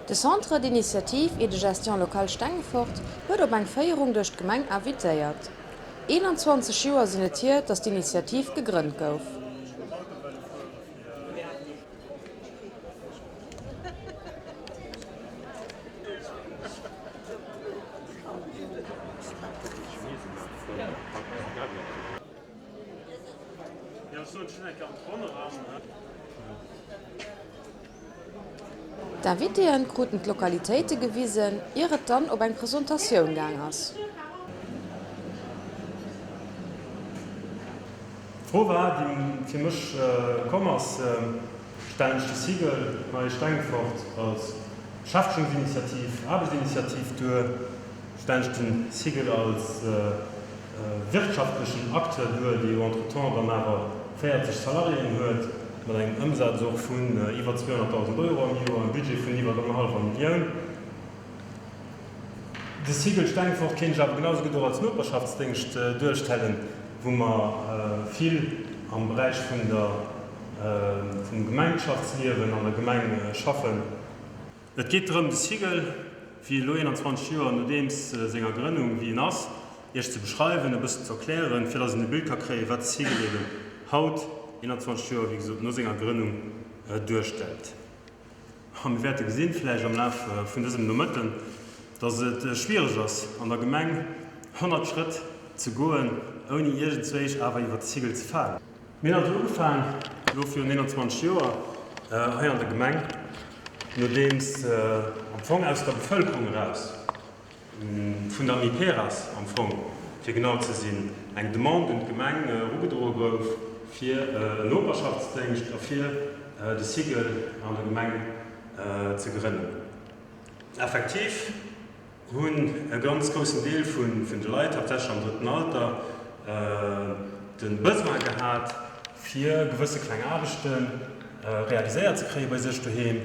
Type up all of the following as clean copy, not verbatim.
De Centre d'initiative et de gestion locale Stengefort huet op eng Féierung duerch d'Gemeng invitéiert. 21 Joer sinn et hier, datt d'Initiativ gegrënnt gouf. D'Invitéen kruten d'Lokalitéite gewisen, ier et dann op eng Presentatioun gaang ass. D'Fro war, déi fir mech komm ass, Stellen ech de Siegel hei Stengefort als Beschäftegungsinitiativ, Aarbechtsinitiativ duer? Stellen ech de Siegel als wirtschaftlechen Acteur duer, dee jo entretemps dann awer 40 Salariéen huet, mat engem Ëmsaz och vun iwwer 200.000 Euro am Joer, engem Budget vun iwwer annerhallwer Millioun? De Siegel Stengefort kéint ech awer genau esou gutt och als Noperschaftsdéngscht duerstellen, wou mer vill am Beräich vun der, vum Gemeinschaftsliewen an der Gemeng schaffen. Et geet drëm, de Siegel, wéi elo 21 Joer nodeems senger Grënnung, wéi en ass, Iech ze beschreiwen, e bëssen ze erklären, fir dass een e Bild ka kréien, wat de Siegel eben haut, 21 Joer, wéi gesot, no senger Grënnung, duerstellt. A mir wäerte gesinn, vläicht am Laf vun dësem Nomëtten, dass et schwiereg ass, an der Gemeng 100 Schrëtt ze goen, ouni iergendzwéich awer iwwer de Siegel ze falen. Mir hunn also ugefaang, elo virun 21 Joer, hei an der Gemeng, nodeems am Fong aus der Bevëlkerung eraus, vun der Amiperas am Fong, fir genau ze sinn, eng Demande un d'Gemeng erugedroe gouf, fir en Noperschaftsdéngscht a fir de Siegel an der Gemeng ze grënnen. Effektiv hunn e ganz groussen Deel vun de Leit, haaptsächlech am drëtten Alter, de Besoin gehat, fir gewësse kleng Aarbechte realiséiert ze kréie bei sech doheem.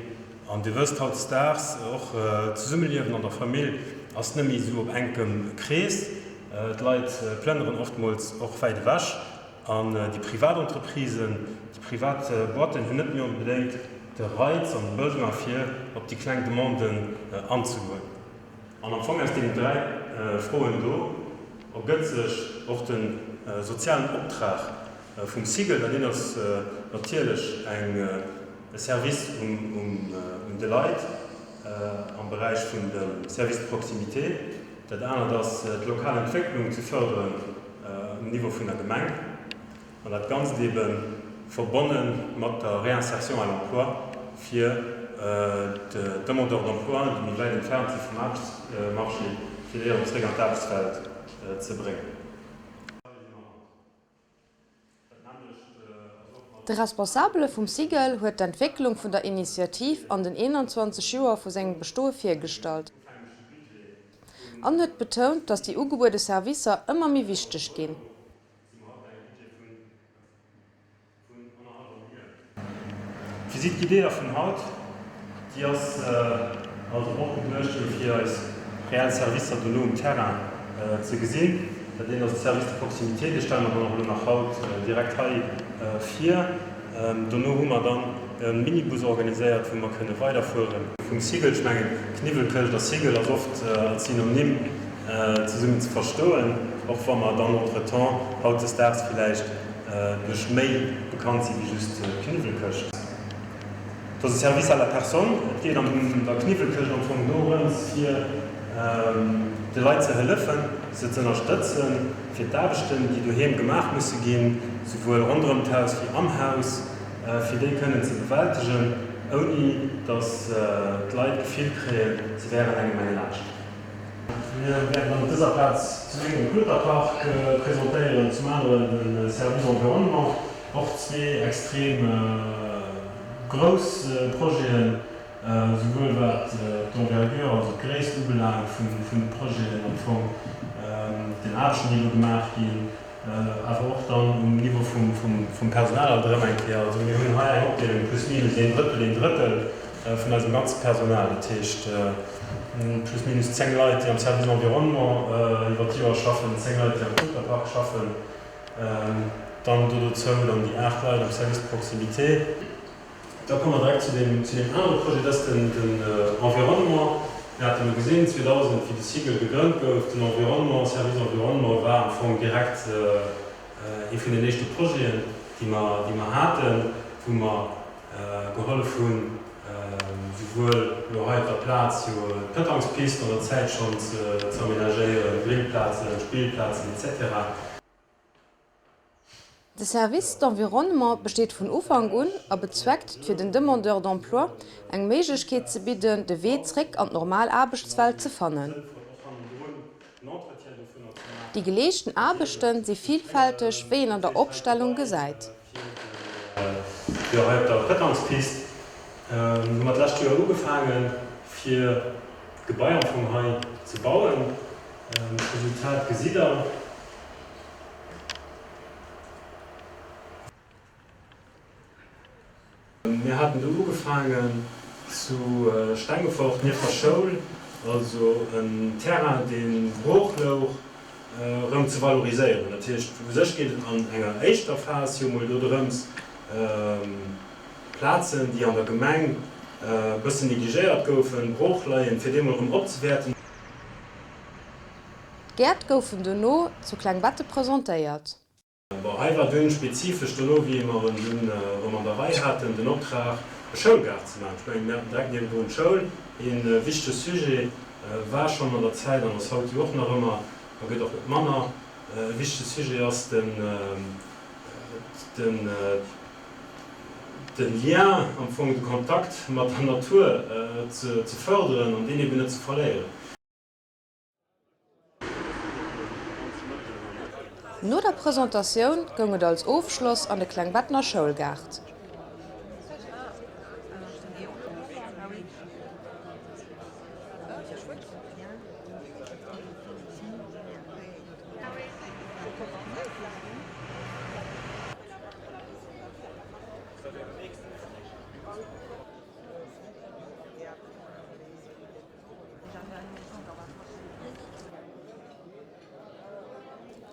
An Dir wësst, hautdesdaags, och d'Zesummeliewen an der Famill ass net méi esou op enkem Krees. D'Leit plënneren oftmools och wäit ewech. An déi privat Entreprisen, déi privat Boîten hunn net méi onbedéngt de Reiz an de Besoin, fir op déi kleng Demanden anzegoen. An am Fong aus deenen 3 Froen do ergëtt sech och de sozialen Optrag vum Siegel. Dat eent ass natierlech eng e Service un de Leit am Beräich vun dem Service de proximité. Dat anert ass d'lokal Entwécklung ze fërderen um Niveau vun der Gemeng. An dat Ganzt ebe verbonne mat der Réinsertion à l'emploi fir d'Demandeurs d'emploi, déi méi wäit entfernt si vum Aarbechtsmarché, fir déi erëm zréck an d'Aarbechtswelt ze bréngen. De Responsabele vum Cigl huet d'Entwécklung vun der Initiativ an den 21 Joer vu sengem Bestoe virgestallt an huet betount, datt déi ugebuede Servicer ëmmer méi wichteg ginn. D'Visite guidée vun haut, déi ass also och geduecht jo fir eis reell Servicer dono um Terrain ze gesinn. Dat eent ass de Service de proximité, dee stelle mer dann och elo nach haut direkt hei vir. Dono hu mer dann e Minibus organiséiert, wou mer kënne weiderfueren. Vum Sigel, ech mengen Kniwwelkëscht a Sigel ass oft als Synonym zesummen ze verstoen, och wa mer dann entretemps hautdesdaags villäicht duerch méi bekannt si wéi just d'Kniwwelkëscht. Et ass e Service à la personne. Et geet an der Kniwwelkëscht am Fong dorëms, fir de Leit ze hëllefen, se z'ënnerstëtzen, fir d'Aarbechten, déi doheem gemaach musse ginn, souwuel ronderëm d'Haus wéi am Haus, fir déi kënnen ze bewältegen, ouni datt d'Leit d'Gefill kréien, se wären engem eng Laascht. Mir wäerten dann op dëser Plaz zum engen de Kloterpark presentéieren, zum aneren de Service Environnement, och zwee extrem grouss Projeten, souwuel wat d'Envergure, also d'Gréisst ubelaangt vun de Projeten am Fong, den Aarbechten, déi do gemaach ginn, Awer och dann um Niveau vum Personal alt erëm eng Kéier. Also mir hunn hei eng Opdeelung plus minus een Drëttel, een Drëttel vun eisem ganze Personal. Dat heescht plus minus 10 Leit, déi am Service Environnement iwwer d'Joer schaffen, 10 Leit, déi am Kloterpark schaffen, dann do dozou dann déi 8 Leit am Service de proximité. Da komme mer direkt zu deem, zu deem anere Projet, dat ass den, den Environnement. Mir haten elo gesinn, 2000, wéi de Cycle gegrënnt gouf, den Environnement, Service Environnement war am Fong direkt ee vun den éischte Projeten, déi mer, déi mer haten, wou mer gehollef hunn, souwuel elo hei op der Plaz jo d'Pëtangspist an der Zäit schonn ze amenagéieren, Grillplazen, Spillplazen, etc. De Service d'environnement besteet vun Ufank un a bezweckt, fir den Demandeurs d'emploi eng Méiglechkeet ze bidden, de Wee zréck an d'normal Aarbechtswelt ze fannen. Déi geleeschten Aarbechte si vilfälteg, wéi een an der Opstellung gesäit. Jo, hei op der Pëtangspist hu mer d'lescht Joer ugefaangen, fir d'Gebai am Fong hei ze bauen. D'Resultat gesitt Der. Mir haten do ugefaangen zu Stengefort nieft der Schoul, also en Terrain dee brooch louch, erëm ze valoriséieren. Dat heescht, u sech geet et an enger éischter Phas jo mol do drëms, Plazen, déi an der Gemeng e bëssen negligéiert goufen, brooch leien, fir déi mol erëm opzewäerten. D'Gäert goufen dono zu Klengbetten presentéiert. Bon, hei war dunn spezifesch dono, wéi mer en dunn erëm an der Rei haten, den Optrag, e Schoulgaart ze maachen. Ech mengen, mir haten direkt niewendrun d'Schoul. E wichtege Sujet war schonn an der Zäit an ass haut jo och nach ëmmer a gëtt och net manner e wichtege Sujet, ass den, den, de Lien, am Fong de Kontakt mat der Natur ze fërderen an deen eben net ze verléieren. No der Presentatioun goung et als Ofschloss an de Klengbettener Schoulgaart.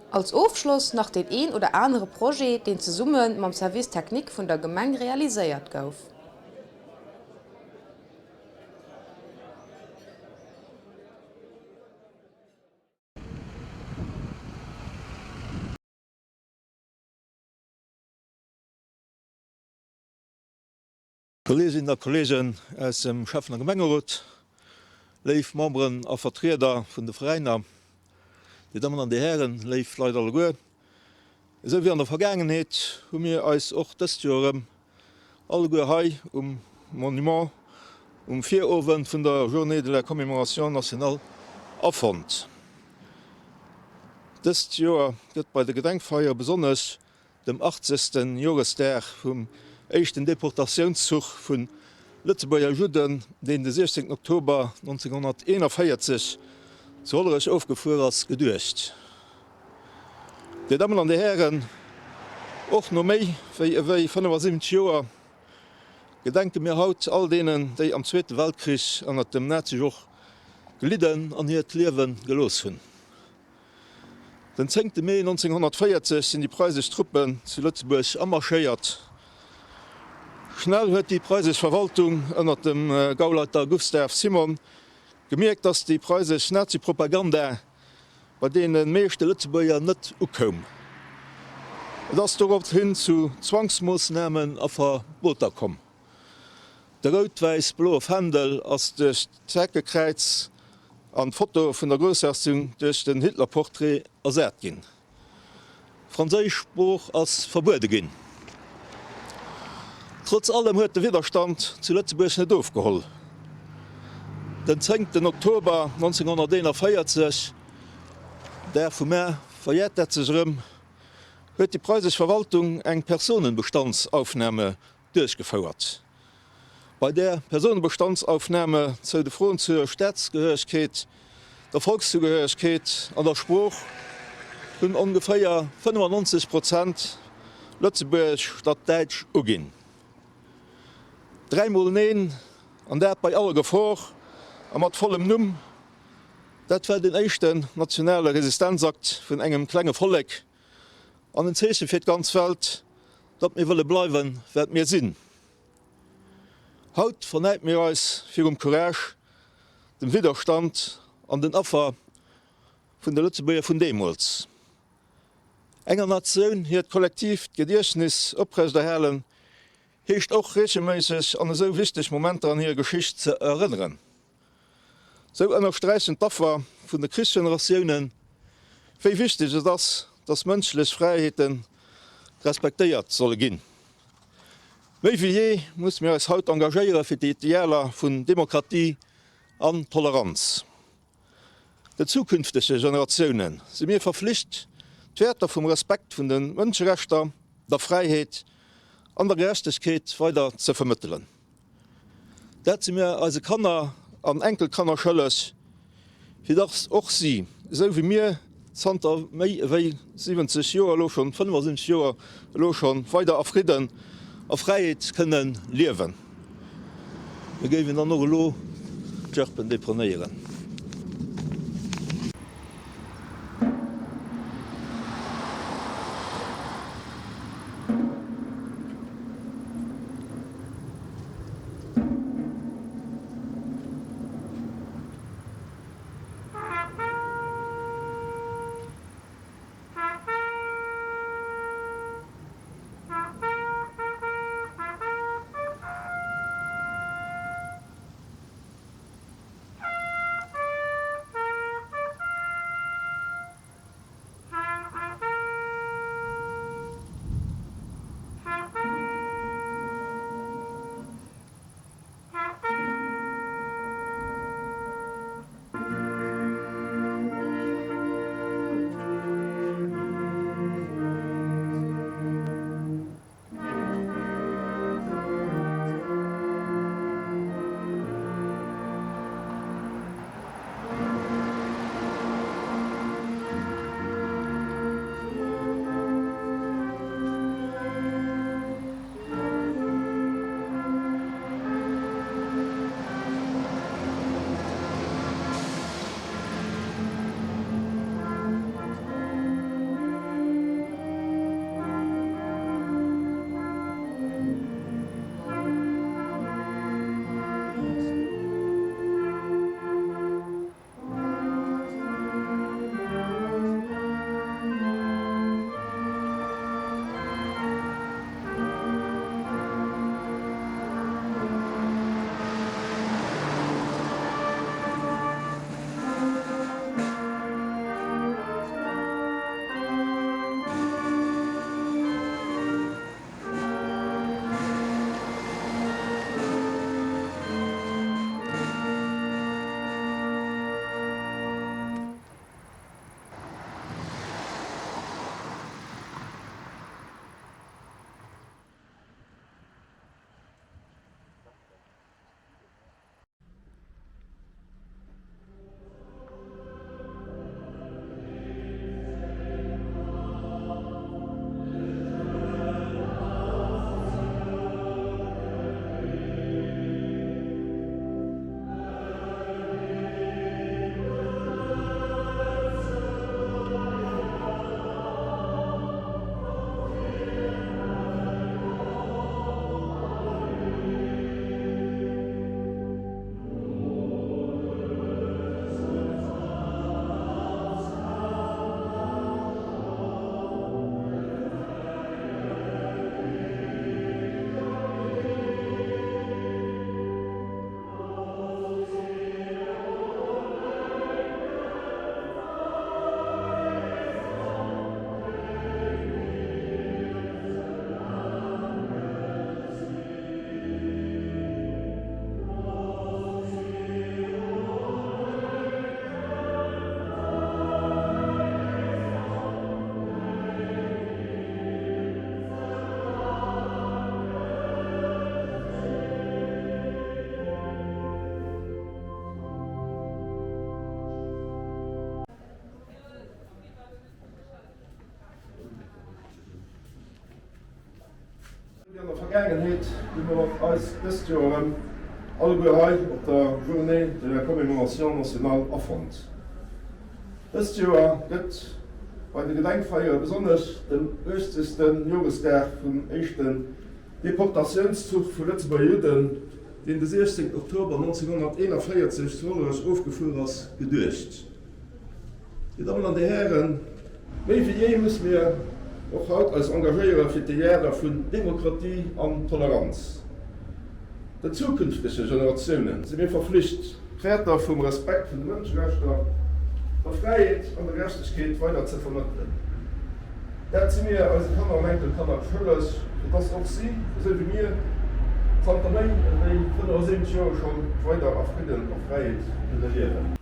Als Ofschloss nach deen een oder anere Projet, deen zesumme mam Service Technique vun der Gemeng realiséiert gouf. Kolleeginnen a Kolleegen aus dem Schäffen a Gemengerot, léif Memberen a Vertrieder vun de Veräiner, Dir Dammen an Dir Hären, léif Leit alleguer. Esou wéi an der Vergaangenheet hu mir eis och dëst Joer erëm alleguer hei um Monument um Virowend vun der Journée de la Commémoration nationale afonnt. Dëst Joer gëtt bei der Gedenkfeier besonnesch dem achtzegste Joresdag vum éischten Deportatiounszuch vu Lëtzebuerger Judden, deen de 16 Oktober 1941 zu Hollerech ofgefuer ass, geduecht. Dir Dammen an Dir Hären, och no méi wéi ewéi 75 Joer gedenke mir haut all deenen, déi am Zweete Weltkrich ënnert dem Nazijoch gelidden an hiert Liewe gelooss hunn. Den zéngte Mee 1940 sinn déi preisesch Truppen zu Lëtzebuerg amarschéiert. Schnell huet déi preisesch Verwaltung ënner dem Gauleiter Gustav Simon gemierkt, datt déi preisesch Nazipropaganda bei deene meeschte Lëtzebuerger net ukoum. Et ass doropshin zu Zwangsmoossnamen a Verboter komm. De rout-wäiss-bloe Fändel ass duerch d'Hakekräiz an d'Foto vun der Groussherzogin duerch den Hitler-Portrait ersat ginn. D'franséisch Sprooch ass verbuede ginn. Trotz allem huet de Widderstand zu Lëtzebuerg net ofgeholl. Den zéngten Oktober 1941, Dag vu Mä verjäert dat sech erëm, huet déi preisesch Verwaltung eng Personenbestandsaufnahme duerchgefouert. Bei där Personenbestandsaufnahme zou de Froen zur Staatsgehöregkeet, der Volkszugehöregkeet an der Sprooch hunn ongeféier 95 Prozent Lëtzebuergesch statt Däitsch uginn. Dräimol Neen, an dat bei aller Gefor a mat vollem Numm, dat war den éischten nationale Resistenzakt vun engem klenge Vollek an en Zeeche fir d'ganz Welt, Datt mir wëlle bleiwen, wat mir sinn. Haut vernäipe mir eis virum Courage, dem Widderstand an den Affer vun de Lëtzebuerger vun deemools. Enger Natioun hiert kollektiivt Gediechtnis oprechterhalen, heescht och reegelméisseg an esou wichteg Momenter an hirer Geschicht ze erënneren. Sou ënnersträichen d'Affer vun de Krichsgeneratiounen, wéi wichteg et ass, dass mënschlech Fräiheete respektéiert solle ginn. Méi wéi jee musse mir eis haut engagéiere fir d'Idealer vun Demokratie an Toleranz. Den zukünftege Generatioune si mir verflicht, d'Wäerter vum Respekt vun de Mënscherechter, der Fräiheet an der Gerechtegkeet weider ze vermëttelen. Dat si mir eise Kanner an Enkelkanner schëlleg, fir dass och si, esou wéi mir zanter méi ewéi 70 Joer elo schonn, 75 Joer elo schonn, weider a Fridden a Fräiheet kënne liewen. Mir géiwen dann och elo d'Gerben deponéieren. Wéi an der Vergaangenheet hu mir och eis dëst Joer erëm alleguer hei op der Journée de la Commémoration nationale afonnt. Dëst Joer gëtt bei de Gedenkfeiere besonnesch dem 80. Joresdag vum éischten Deportatiounszuch vu Lëtzebuerger Judden. deen de 16 Oktober 1941 zu Hollerech ofgefuer ass, geduecht. Dir Dammen an Dir Hären, méi wéi jee musse mir och haut eis engagéiere fir d'Idealer vun Demokratie an Toleranz. Den zukünftege Generatioune si mir verflicht, d'Wäerter vum Respekt vun de Mënscherechter, der Fräiheet an der Gerechtegkeet weider ze vermëttelen. Dat si mir eise Kanner an Enkelkanner schëlleg, fir dass och si, esou wéi mir, zanter méi ewéi 75 Joer schonn, weider a Fridden a Fräiheet kënne liewen.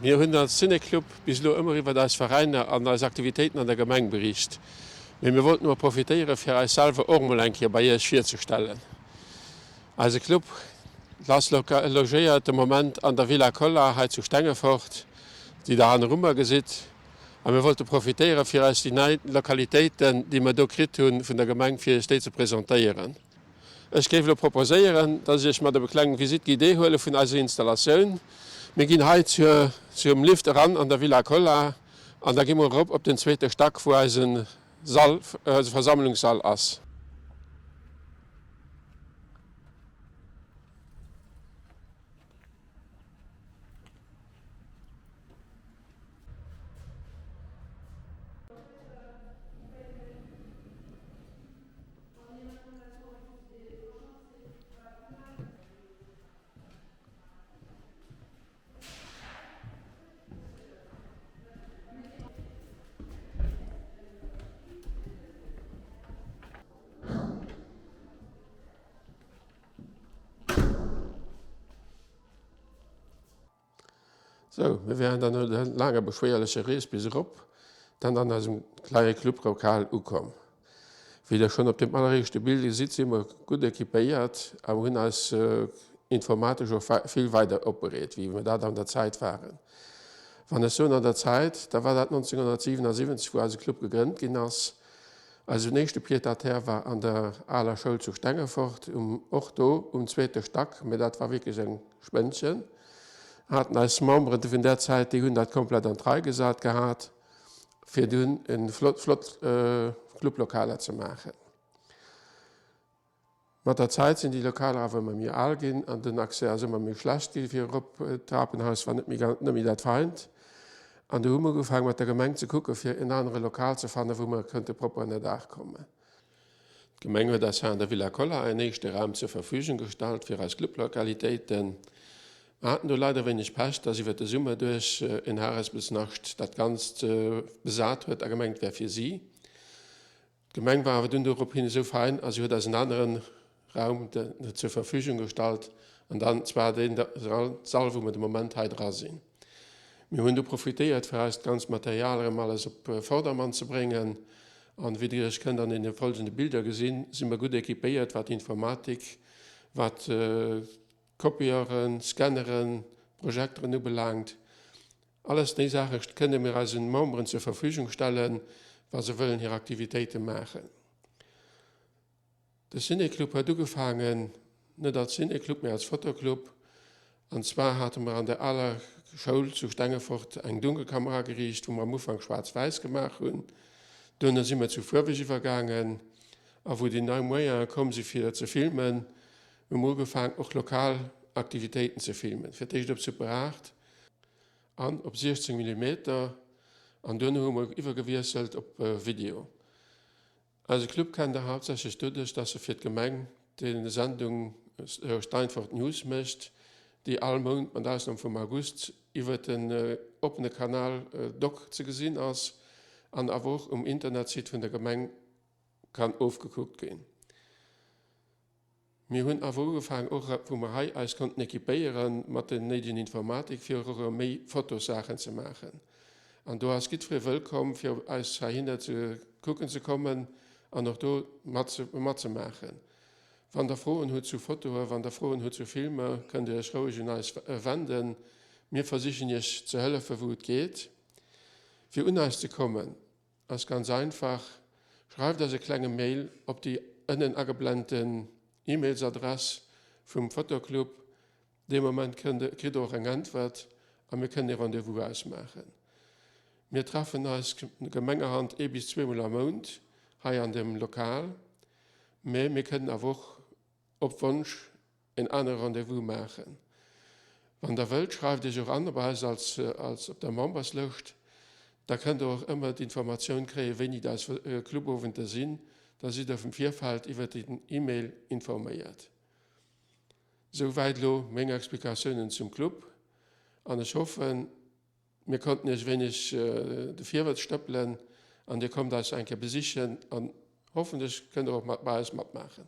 Mir hunn als Ciné-Club bis elo ëmmer iwwert eis Veräiner an eis Aktivitéiten an der Gemeng bericht. Mee mir wollten emol profitéieren, fir eis selwer och emol eng Kéier bei Iech virzestellen. Eise Club ass logéiert de Moment an der Villa Kolla hei zu Stengefort, déi Der hannerummer gesitt. A mir wollte profitéieren, fir eis déi nei Lokalitéiten, déi mer do kritt hunn vun der Gemeng, fir Iech déi ze presentéieren. Ech géif elo proposéieren, dass ech Iech mat op e kleng Visite guidée huele vun eiser Installatioun. Mir ginn hei zur, zum Lift eran an der Villa Kolla an da gi mer erop op den zweete Stack, wou eise Sall, eise Versammlungssall ass. Sou, mir wären dann no der laanger beschwéierlecher Rees bis erop dann an eisem kleie Clublokal ukomm. Wéi der schonn op dem alleréischte Bild gesitt, si mer gutt equipéiert a hunn eis informatesch och vill weider opbereet, wéi mer dat an der Zäit waren. Wann ech soen an der Zäit, da war dat 1977, wou eise Club gegrënnt ginn ass. Eisen éischte Pied-à-terre war an der aler Schoul zu Stengefort, um, och do um zweete Stack, mä dat war wierklech eng Spënnchen. Haten eis Memberen vun där Zäit, déi hunn dat komplett an d'Rei gesat gehat, fir dunn e flott, flott Clublokaler ze maachen. Mat der Zäit sinn déi Lokaler awer ëmmer méi al ginn an den Accès ass ëmmer méi schlecht gi fir erop. D'Trapenhaus war net méi, net méi dat Feint. An du hu mer ugefaangen mat der Gemeng ze kucke fir en anere Lokal ze fannen, wou mer kënnte propper ënnerdaach kommen. D'Gemeng huet eis hei an der Villa Kolla en éischte Raum zur Verfügung gestallt fir eis Clublokalitéiten. Mer haten do leider wéineg Pech, dass iwwer de Summer duerch en Harespelsnascht dat Ganzt besat huet a gemengt wär fir si. D'Gemeng war awer dunn dorophin esou fein a si huet eis en anere Raum zur Verfügung gestallt, an dann zwar dee Sall, wou mer de Moment hei dra sinn. Mir hunn du profitéiert, fir eist ganzt Material erëm alles op Vordermann ze bréngen. An wéi Dir Iech kënnt an deene folgende Bilder gesinn, si mer gutt équipéiert, wat Informatik, wat Kopieuren, Scanneren, Projekteren ubelaangt. Alles déi Saache kënne mir eisen Memberen zur Verfügung stellen, wa se wëllen hir Aktivitéite maachen. De Ciné-Club huet ugefaangen, net als Ciné-Club, mee als Fotoclub. An zwar hate mer an der aler Schoul zu Stengefort eng Dunkelkamera geriicht, wou mer am Ufank schwaarz-wäiss gemaach hunn. Duerno si mer zu fuerweg iwwergaangen. A wou déi nei Moyene komm si fir ze filmen, hu mer ugefaang och lokal Aktivitéiten ze filmen. Fir d'éischt op Super 8 an op 16 Millimeter an duerno hu mer iwwergewiesselt op Video. Eise Club kennt der haaptsächlech doduerch, dass e fir d'Gemeng déi Sendung Steinfort News mécht, déi all Mount, mat Ausnam vum August, iwwer den oppene Kanal Doc ze gesinn ass an awer och um Internetsite vun der Gemeng kann ofgekuckt ginn. Mir hunn awer ugefaangen, och wou mer hei eis konnten équipéiere mat den néidegen Informatik, fir och erëm méi Fotossaachen ze maachen. An do ass jiddweree wëllkomm, fir eis heihinner ze kucken ze kommen an och do matzemaachen. Wann Der Froen hutt zu Fotoe, wann Der Froen hutt zu Filmer, kënnt Dir Iech roueg un eis wenden. Mir versichen Iech ze hëllefen, wou et geet. Fir un eis ze kommen, Ass ganz einfach, schreift eis e klenge Mail op déi ënnen ageblennten E-Mailsadress vum Fotoclub. Dee Moment kritt der och eng Äntwert a mir kënnen ee Rendez-vous ausmaachen. Mir treffen eis gemengerhand ee bis zweemol am Mount hei an dem Lokal, mä mir kënnen awer och op Wonsch en anere Rendez-vous maachen. Wann der wëllt, schreift iech och an bei eis als als op der Memberslëscht. Da kënnt der och ëmmer d'Informatioun kréien, wéini eis Clubowenter sinn. Da sidd der vum Virfeld iwwert den E-Mail informéiert. Sou wäit elo meng Explikatiounen zum Club an ech hoffen, mir konnten iech e wéineg de Virwëtz stëppelen an dir kommt eis eng Kéier besichen an hoffentlech kënnt der och mat bei eis matmaachen.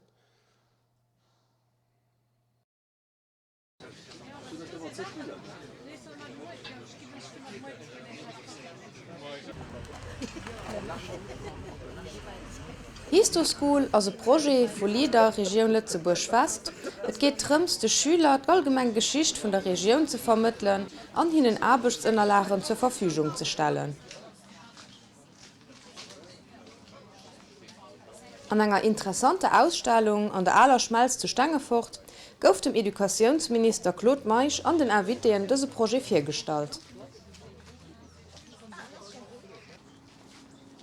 HistoSchool ass e Projet vu Leader Regioun Lëtzebuerg West. Et geet drëms, de Schüler d'allgemeng Geschicht vun der Regioun ze vermëttelen an hinnen Aarbechtsënnerlagen zur Verfügung ze stellen. An enger interessanter Ausstellung an der Aler Schmelz zu Stengefort gouf dem Educatiounsminister Claude Meisch an den Invitéen dëse Projet virgestallt.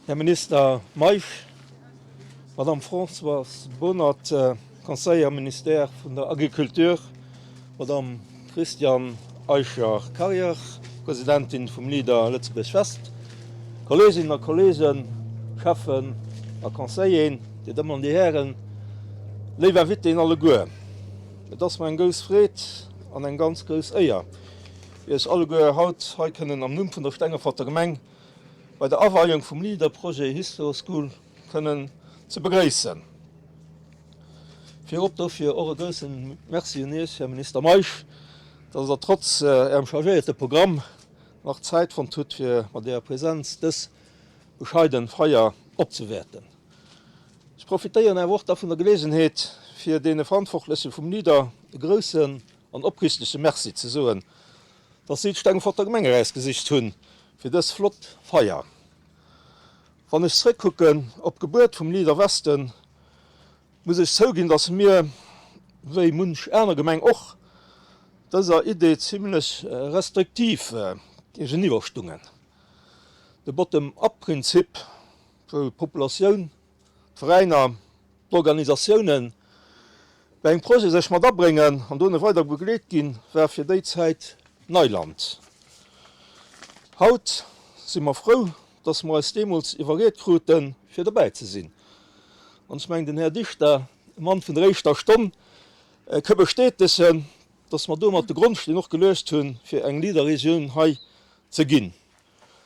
Här Minister Meisch, Madame Françoise Bohnert, Conseiller am Ministère vun der Agriculture, Madame Christiane Eicher-Karier, Presidentin vum Leader Lëtzebuerg West, Kolleeginnen a Kolleegen, Cheffen a Conseilleren, Dir Dammen an Dir Hären, léif Invitéen alleguer, et ass mer eng grouss Freed an eng ganz grouss Éier, Iech alleguer haut hei kënnen am Numm vun der Stengeforter Gemeng bei der Aweiung vum Leader-Projet HistoSchool kënnen ze begréissen. Virop dofir och e grousse Merci un Iech, Här Minister Meisch, dass Der trotz Ärem chargéierte Programm nach Zäit fonnt hutt, fir mat Ärer Präsenz dës bescheiden Feier opzewäerten. Ech profitéieren awer och da vun der Geleegenheet, fir deene Verantwortleche vum Leader e groussen an opriichtege Merci ze soen, dass si d'Stengeforter Gemeng erausgesicht hunn fir dës flott Feier. Wann ech zréckkucken op d'Gebuert vum Leader Westen, muss ech zouginn, dass mir, wéi munch aner Gemeng och, dëser Idee zimlech restriktiv géigeniwwer stungen. De Bottom-up-Prinzip, wou d'Populatioun, d'Veräiner, d'Organisatiounen bei engem Projet sech mat abréngen an dono weider begleet ginn, war fir déi Zäit Neiland. Haut si mer frou, dass mer eis deemools iwwerriet kruten, fir dobäi ze sinn. An ech mengen, den Här Dichter, e Mann vun der éischter Stonn, ka bestätegen, dass mer domat de Grondsteen och geluecht hunn, fir eng Leader-Regioun hei ze ginn.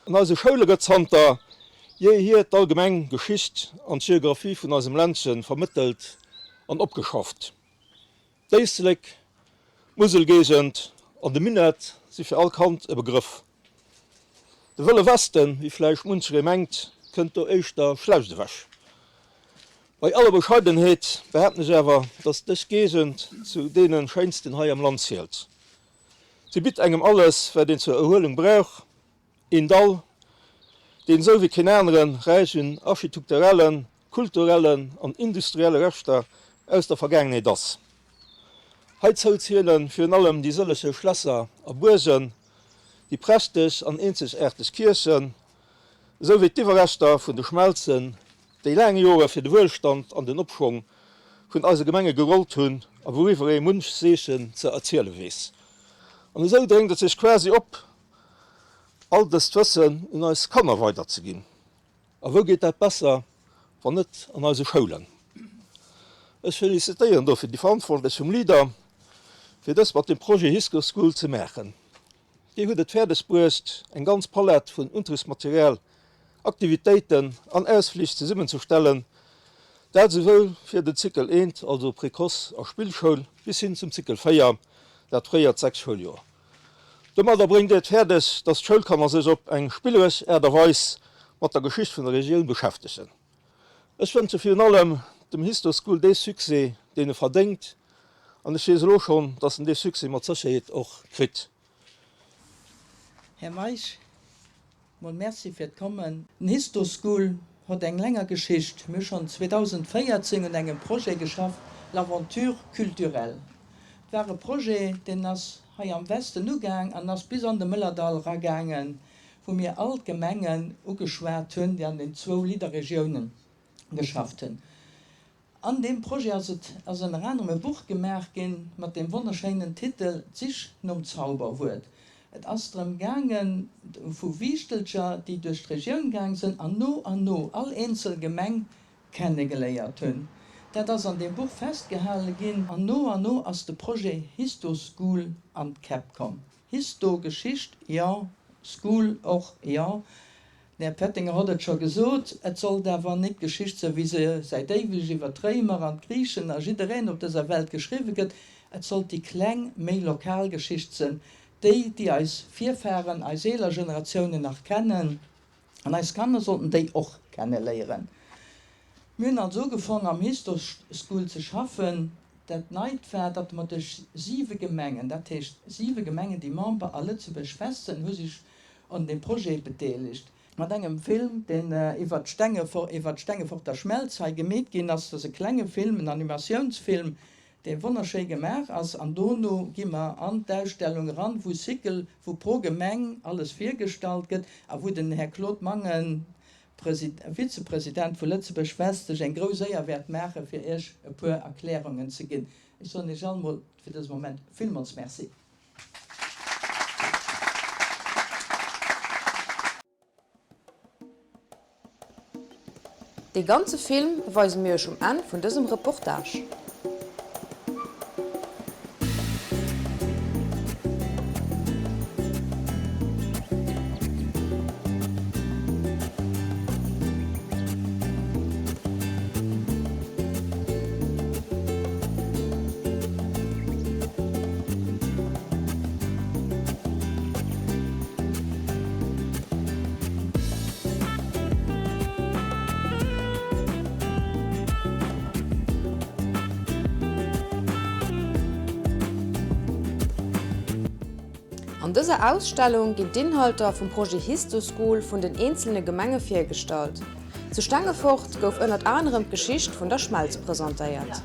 An eise Schoule gëtt zanter. Jee hier d'allgemeng Geschicht an d'Geographie vun eisem Ländche vermëttelt an opgeschafft. D'Éislek, d'Muselgéigend an de Minett si fir all Kand e Begrëff. De Wëlle Westen, wéi vläicht muncheree mengt, kënnt do éischter schlecht ewech. Bei aller Bescheidenheet behaapten ech awer, dass dës Géigend zu deene schéinsten hei am Land zielt. Si bitt engem alles, wat een zur Erhuelung brauch, Een Dall, deen esou wéi keen aneren räich un architukterellen, kulturellen an industrielle Reschter aus der Vergaangenheet ass. Heizou ziele virun allem déi sëllege Schlässer a Buergen, déi prächteg an eenzegaarteg Kierchen, esou wéi d'Iwwerreschter vun de Schmelzen, déi laang Jore fir de Wuelstand an den Opschwong vun eise Gemenge gerollt hunn a wouriwwer ee munch Seechen ze erziele weess. An esou dréngt et sech quasi op, all dëst Wëssen un eis Kanner weiderzeginn. A wou geet dat besser, wann net an eise Schoulen? Ech felicitéieren dofir déi Verantwortlech vum Leader, fir dëst mat dem Projet Hisco-School ze maachen. Dir hutt et fäerdeg bruecht, eng ganz Palett vun Unterrichtsmaterial, Aktivitéiten an Ausflich zesummenzestellen, dat esouwuel fir den Zykel I, also Précoce a Spillschoul, bis hin zum Zykel 4, dat fréiert 6 Schouljoer. Domadder bréngt Dir et fäerdeg, dass d'Schoulkanner sech op eng spilleresch Aart a Weis mat der Geschicht vun der Regioun beschäftegen. Ech wënsche virun allem dem Histoschool dee Succès, deen e verdéngt, an ech weess elo schonn, dass en dee Succès mat Sécherheet och kritt. Här Meisch, Mol Merci fir d'Kommen. Den Histoschool hott eng länger Geschicht. Mir hu schonn 2014 un engem Projet geschafft, L'aventure culturelle. Et war e Projet, deen ass hei am Westen ugaang an ass bis an de Mëllerdall eragaangen, wou mir all d'Gemengen ugeschwat hunn, déi an den zwou Leader-Regiounen geschafft hunn. An deem Projet ass et ass ënner anerem e Buch gemaach ginn mat deem wonnerschéinen Titel D'Sich nom Zauberwuert. Et ass drëm gaange vu Wiichtelcher, déi duerch d'Regioun gaang sënn an no an no all eenzel Gemeng kenne geléiert hunn. Dat ass an deem Buch festgehale ginn an no an no ass de Projet Histoschool an d'Käpp komm. Histo, Geschicht, jo, School och, jo. Den Här Pettinger hott et scho gesot, et sollt awer nit d'Geschicht sou wéi se säit éiweg iwwer d'Réimer an d'Griichen a jiddereen op dëser Welt geschriwwe gëtt, et sollt déi kleng, méi lokal Geschicht sënn, déi, déi eis Virfahren, eis eeler Generatiounen nach kennen. An eis Kanner sollten déi och kenne léieren. Mir hunn also ugefong am Histoschool ze schaffen. Dat Neit war, datt mer duerch siwe Gemengen, dat heescht siwe Gemengen, déi Member a Lëtzebuerg fest sënn, hu sech un deem Projet bedeelegt. Mat engem Film, deen iwwer d'Stengeforter Schmelz hei gemeet ginn ass. Dat ass e klenge Film, en Animatiounsfilm, dee wonnerschéi gemaach ass. An dono gi mer an d'Ausstellung eran, wou Cycle, wou pro Gemeng alles virgestallt gëtt a wou den Här Claude Mangen, Vizepresident vu Lëtzebuerg West, sech eng grouss Éier wäert maachen, fir Iech e puer Erklärungen ze ginn. Ech soen Iech all mol fir dëse Moment villmools Merci. Dee ganze Film weise mir iech um Enn vun dësem Reportage. An dëser Ausstellung ginn d'Inhalter vum Projet Histoschool vun den eenzelne Gemenge virgestallt. Zu Stengefort gouf ënnert anerem d'Geschicht vun der Schmelz presentéiert.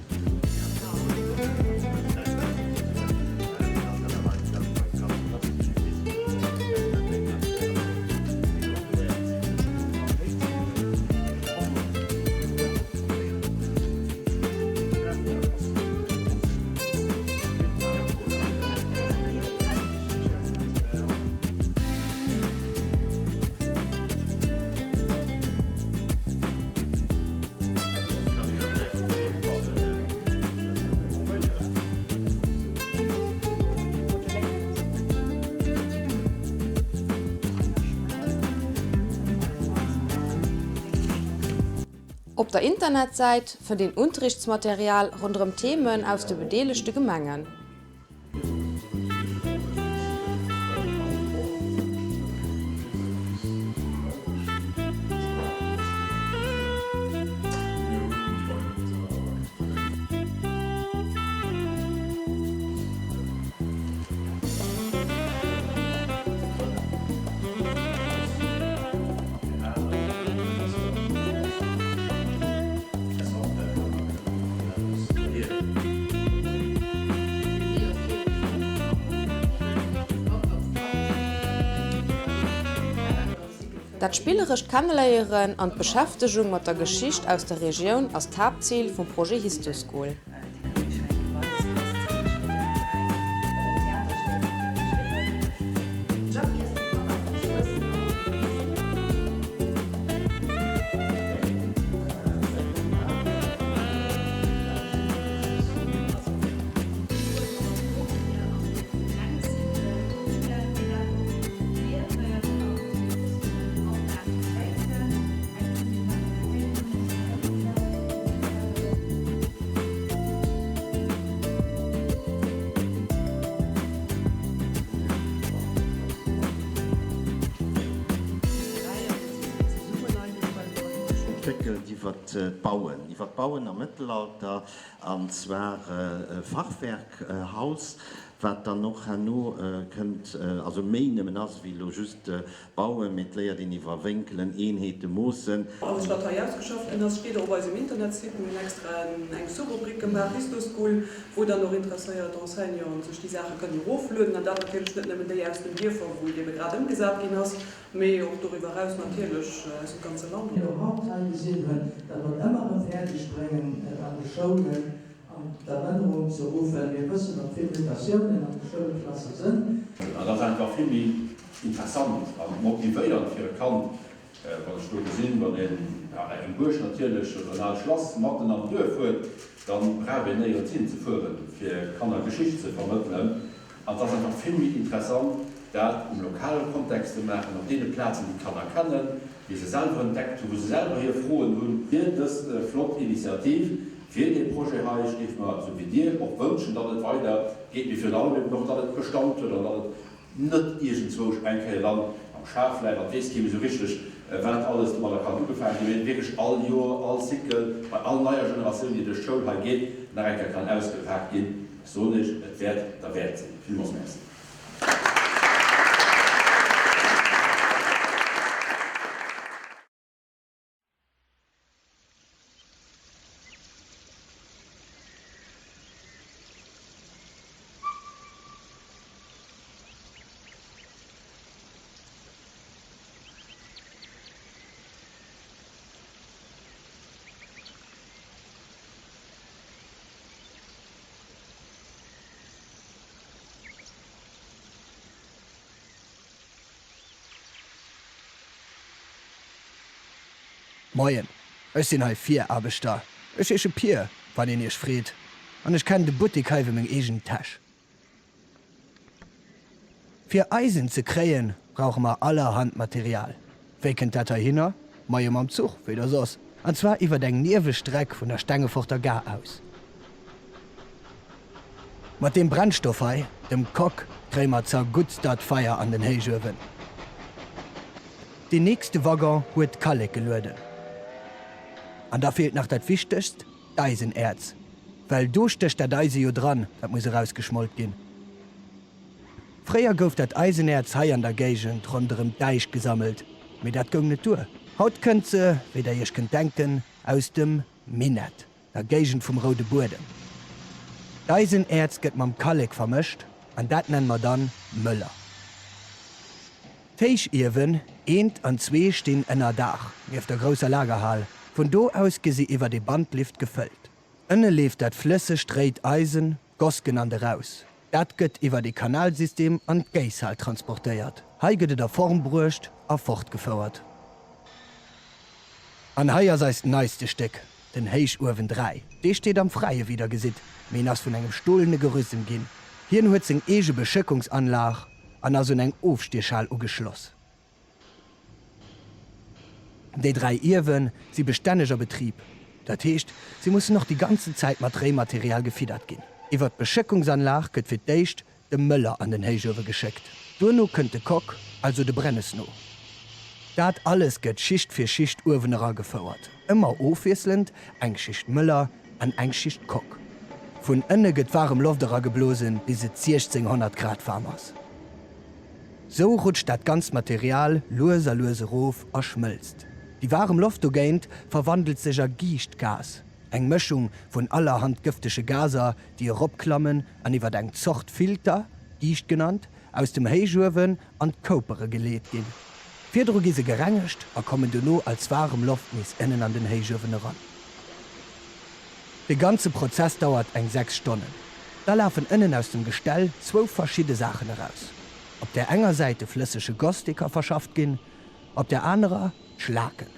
Op der Internetsäit fënnt een Unterrichtsmaterial ronderëm Themen aus de bedeelegte Gemengen. Dat spillerescht Kenneléieren an d'Beschäftegung mat der Geschicht aus der Regioun ass d'Haaptzil vum Projet Histoschool. Entwéckelt iwwer d'Bauen, iwwer d'Bauen am Mëttelalter, an zwar Fachwerkhaus, wat dann och herno kënnt, also méi nëmmen ass wéi elo just Bauen, mee et léiert een iwwer Wénkelen, Eenheeten, Moossen. Alles wat hei ausgeschafft ginn ass, steet och op eisem Internetsite. Mir hunn extra eng Sous-Rubrik gemaach, Histoschool, wou dann och interesséiert Enseignanten sech déi Saache kënnen eroflueden. An dat natierlech net nëmmen déi aus den Dierfer, wou et ebe grad ëmgesat ginn ass, mee och doriwwer eraus natierlech aus dem ganze Land. Mir och haut hei gesinn hunn, datt mer et ëmmer erëm fäerdeg bréngen, et an de Schoulen an d'Erënnerung ze ruffen. Mir wëssen, datt vill Mutatiounen an de Schoulklasse sënn. An dat ass einfach vill méi Interessant a motivéiernd fir e Kand, wann ech do gesinn, wann een eng Buerg natierlech oder en aalt Schlass matten am Duerf huet, da brauch een néierens hin ze fueren, fir Kanner Geschicht ze vermëttelen. An et ass einfach vill méi interessant, dat um lokale Kontext ze maachen, op deene Plazen, déi d'Kanner kennen, déi se selwer entdeckt hunn, wou se selwer hir Froen hunn. Fir dës flott Initiativ, fir dee Projet hei. Ech géif mer, esou wéi Dir, och wënschen, datt et weider geet, mee virun allem eben och, datt et Bestand huet an datt et Net iergendzwousch eng Kéier dann am Schaf läit an et weess kee méi sou richteg, wat alles domadder kann ugefaange ginn, mee wierklech all Joer, all Cycle, bei all neier Generatioun, déi duerch d'Schoul hei geet, nach eng Kéier kann ausgepaakt ginn. Ech soen Iech, et wäert derwäert sinn. Villmools Merci. Moien, ech sinn hei Viraarbechter. Ech heesche Pier, wann een iech freet, an ech kennen de Buttek hei wéi meng eegen Täsch. Fir Eisen ze kréien, brauche mer allerhand Material. Wéi kënnt dat heihinner? Majo mam Zuch, wéi da soss, an zwar iwwert eng Niewestreck vun der Stengeforter Gare aus. Mat deem Brennstoff hei, dem Coke, kréie mer zerguttst dat Feier an den Héichuewen. Deen nächste Waggon huet Kallek gelueden. An da feelt nach dat Wichtegst, d'Eisenäerz. Well do stécht dat Eise jo dran, dat muss erausgeschmolt ginn. Fréier gouf dat Eisenäerz hei an der Géigend ronderëm d'Äisch gesammelt, mee dat goung net duer. Haut kënnt se, wéi der iech kënnt denken, aus dem Minett. Der Géigend vum Roude Buedem. D'Eisenäerz gëtt mam Kallek vermëscht an dat nenne mer dann Mëller. D'Héichiewen eent an zwee stinn ënner Daach nieft der grousser Lagerhal. Vun do aus gi se iwwert ee Bandlift gefëllt. Ënne leeft dat flëssegt réit Eisen, Goss genannt, eraus. Dat gëtt iwwert ee Kanalsystem an d'Géisshal transportéiert. Hei gëtt et a Form bruecht a fortgefouert. An hei ass eist neiste Stéck, den Héichuewen 3. Dee steet am Fräie wéi der gesitt, mee en ass vun engem stolene Gerüst emginn. Hien huet seng eege Beschëckungsanlag an ass un eng Ofstiechhal ugeschloss. Déi 3 Iewe si bestänneg a Betrib, dat heescht, si mussen och déi ganzen Zäit mat Réimaterial gefiddert ginn. Iwwer d'Beschëckungsanlag gëtt fir d'éischt de Mëller an den Héichuewe geschéckt. Duerno kënnt de Coque, also de Brennes no. Dat alles gëtt Schicht fir Schicht uewen era gefouert, ëmmer ofwiesselend eng Schicht Mëller an eng Schicht Coque. Vun ënne gëtt waarem Loft era geblosen, bis et 1600 Grad waarm ass. Sou rutscht dat ganzt Material lues a lues erof a schmëlzt. Déi waarem Loft dogéint verwandelt sech a Giichtgas, eng Mëschung vun allerhand gëftege Gaser, déi eropklammen an iwwer eng Zort Filter, Giicht genannt, aus dem Héichuewen an d'Koupere geleet ginn. Virdru gi se gerengegt a kommen dono als waarem Loft nees ënnen an den Héichuewen eran. De ganze Prozess dauert eng 6 Stonnen. Da lafen ënnen aus dem Gestell zwou verschidde Saachen eraus, op där enger Säit de flëssege Goss, dee ka verschafft ginn, op där anerer d'Schlaken.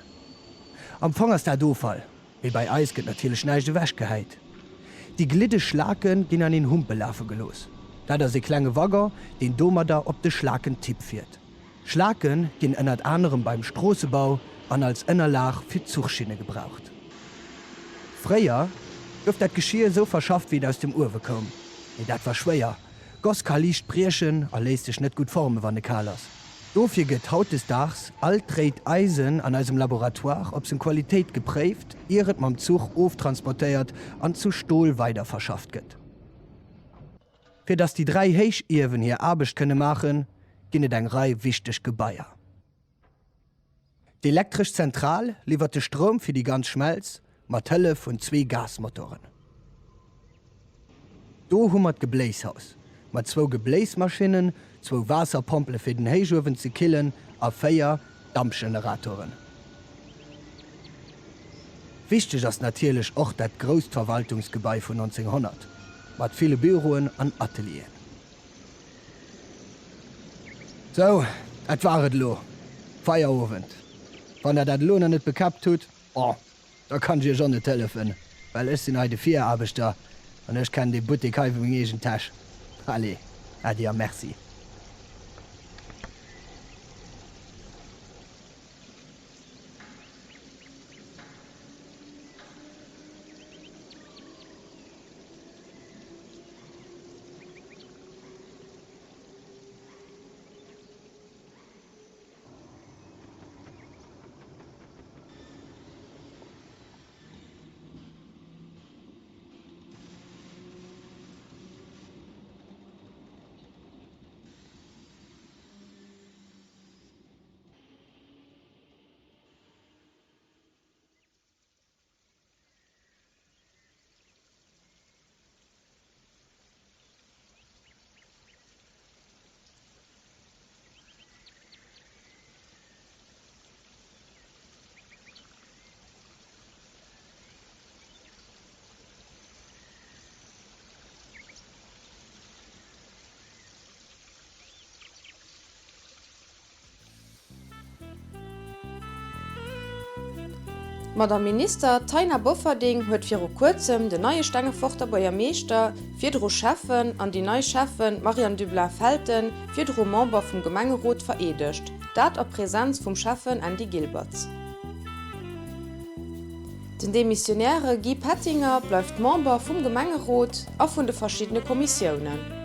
Am Fong ass dat Offall, Mee bei eis gëtt natierlech näischt ewech gehäit. Déi gliddeg Schlake ginn an een Humpe lafe gelooss. Dat ass ee klenge Waggon, deen domadder op de Schlakentipp fiert. Schlake ginn ënnert anerem beim Stroossebau an als Ënnerlag fir Zuchschinne gebraucht. Fréier gouf dat Geschir esou verschafft wéi et aus dem Uewe koum. Mee dat war schwéier. Goss ka liicht briechen a léisst sech net gutt formen, wann e kal ass. Dofir gëtt hautdesdaags all d'réit Eisen an eisem Laboratoire op seng Qualitéit gepréift, ier et mam Zuch oftransportéiert an zu Stol weiderverschafft gëtt. Fir dass déi 3 Héichiewen hir Aarbecht kënne maachen, ginn et eng Rei wichteg Gebaier. D'elektresch Zentral liwwert de Stroum fir déi ganz Schmelz mat Hëllef vun zwee Gasmotoren. Do hu mer d'Gebléishaus mat zwou Gebléismaschinnen, zwou Waasserpompele fir den Héichuewen ze killen a 4 Dampgeneratoren. Wichteg ass natierlech och dat grousst Verwaltungsgebai vun 1900 mat ville Büroen an Atelieren. Sou, dat war et elo. Feierowend. Wann der dat elo nach net bekäppt hutt, bon, da kann ech iech och net hëllefen, well ech sinn hei de Viraarbechter an ech kennen dee Buttek hei wéi meng eegen Täsch. Allez, äddi a merci. D'Madame Minister Taina Bofferding huet viru kuerzem den neie Stengeforter Buergermeeschter, virdru Schäffen, an déi nei Schäffen Marianne Dublin-Felten, virdru Member vum Gemengerot, vereedegt, dat a Präsenz vum Schäffen Andy Gilbertz. Den Demissionäre Guy Pettinger bleift Member vum Gemengerot a vun de verschiddene Kommissiounen.